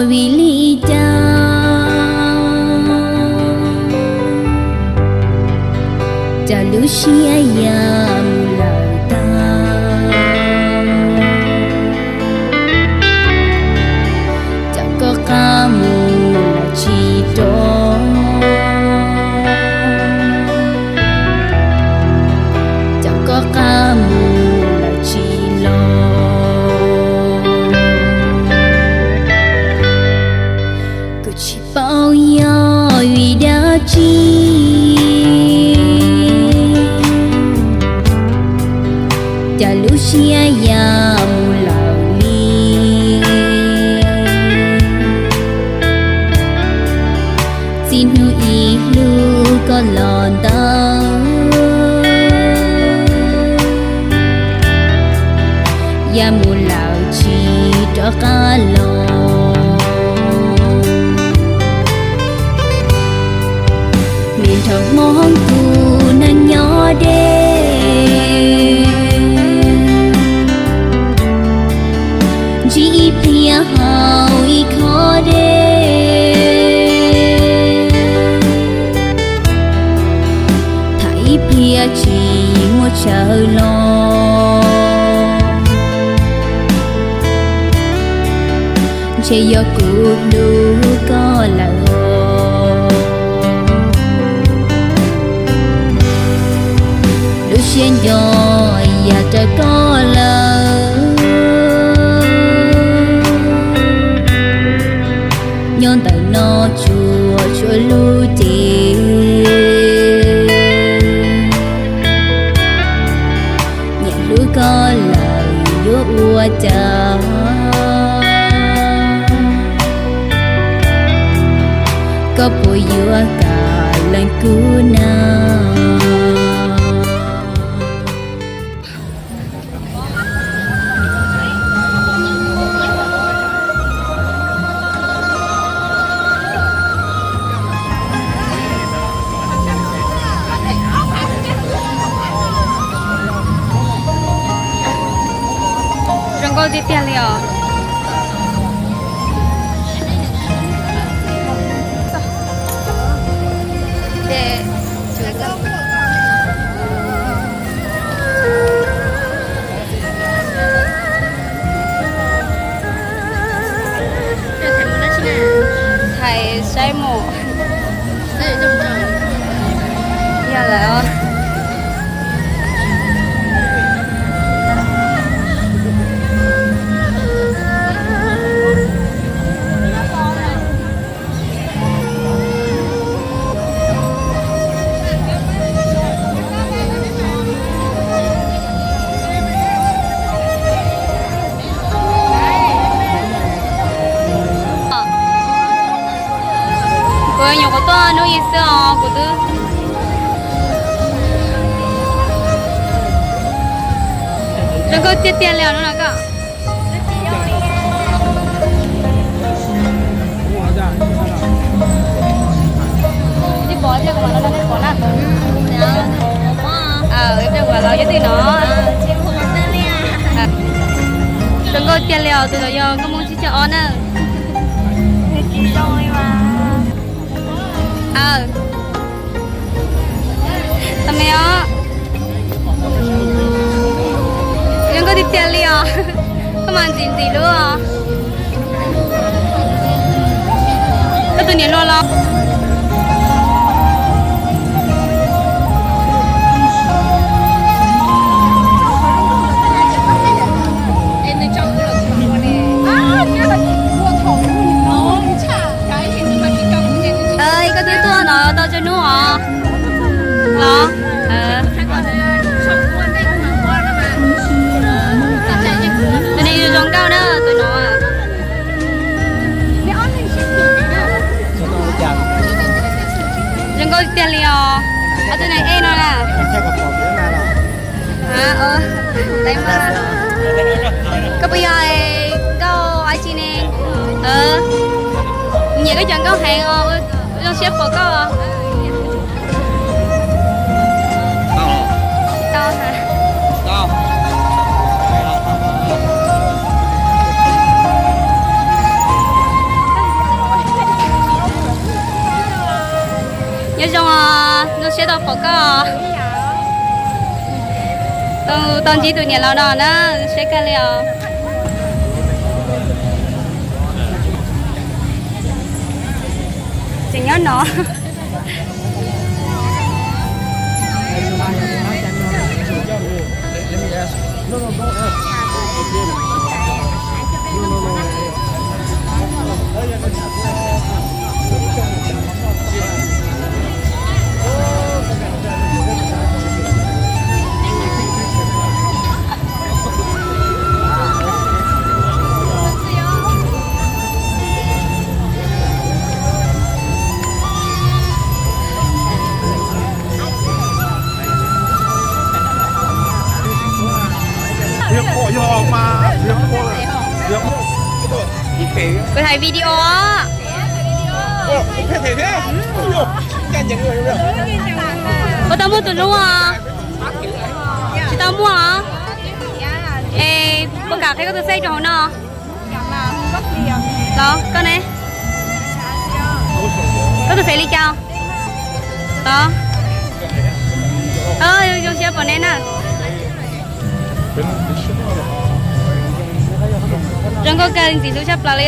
Vim li cas cas lub siab ya mus lawm tag, cas koj qab mus los tsis rov, cas koj qab mus los tsis los. Kuv tsis paub yog vim dab tsi, cas lub siab ya mus lawm li. Txij hnub ib hlub koj los ntawd, ya mus lawm tsis rov qab los. Me nrog Hmoob kuv neeg nyob deb, ntsib ib pliag haus ib khob dej, tham ib pliag tsis muaj chaw los. Ntshe yog kuv hlub koj lawm os, lub siab nco yam raws koj lawm. Nyob ntawm no tsuas tshuav lub cev, nyiam hlub koj lawm yuav ua cas, koj puas yuav kam lees kuv na. Zoo nkauj tiag tiag li os. Hais saib mus. Yog lawm os. Kuv nyuam qhuav tuaj hnub ib xwb os, kuv twb zoo nkauj tiag tiag li os hnub no koj. Zoo nkauj tiag li os, tus no yog nkauj Hmoob tsib caug ob na. Aw, tau me os. Zoo nkauj tiag tiag li os. Koj mas ntxim ntxim lub os. Koj tus niam hluas los? Koj twb tuaj no tau tsawg hnub os? Los? Tus no zoo nkauj na, tus no. Zoo nkauj tiag li os. Ob tug neeg ej no na. Koj puas yog nkauj ab tsi ne? Nyiam koj cov nkauj heev os, zoo siab pom koj. Tau. Zoo os, zoo siab tau pom koj. Tau ntsib tus niam laus no na, zoo siab kawg li os. Tseem nyob no. Kuv hais video. Puas tau muaj tus hlub os? Tsis tau muaj os. Es puas kam qhia koj tus face rau hauv no? Los koj ne? Koj tus face li cas? Los, zoo siab pom nej na. Zoo nkauj kawg, ntxim hlub tshaj plaws li.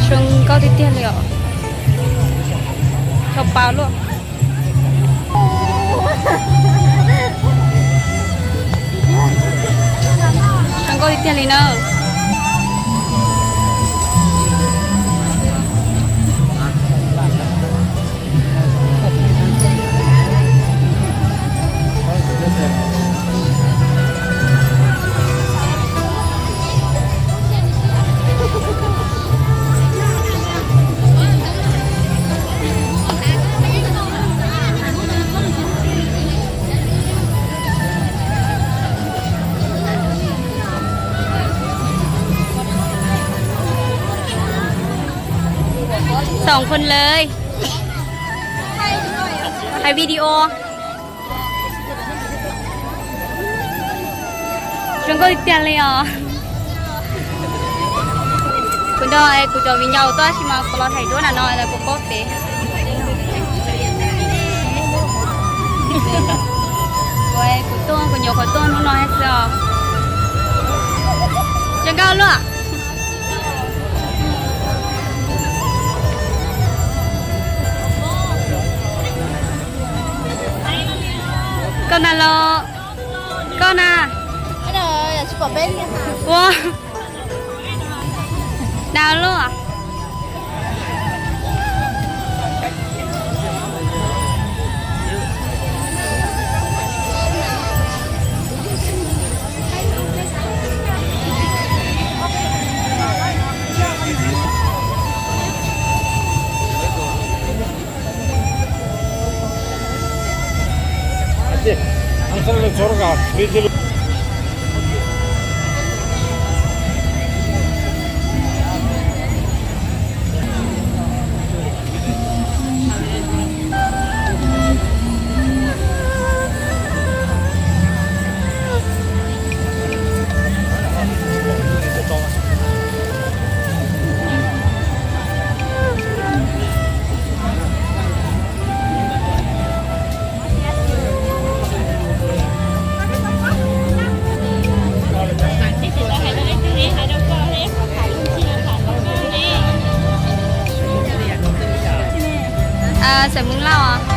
Zoo nkauj tiag tiag li os. Tshaj plaws luaj. Zoo nkauj tiag tiag li na.สองคนเลย ถ่ายวิดีโอ Zoo nkauj tiag tiag li os. Kuv nrog kuv cov viv ncaus tuaj tab sis mas kuv los thaij duab nram no lawv puas paub pem. Kuv tuaj kuv nyuam qhuav tuaj hnub no thiab xwb os. Zoo nkauj luaj. Koj na los, koj na. Ua, dag luaj. Xeem Hmoob Lauj.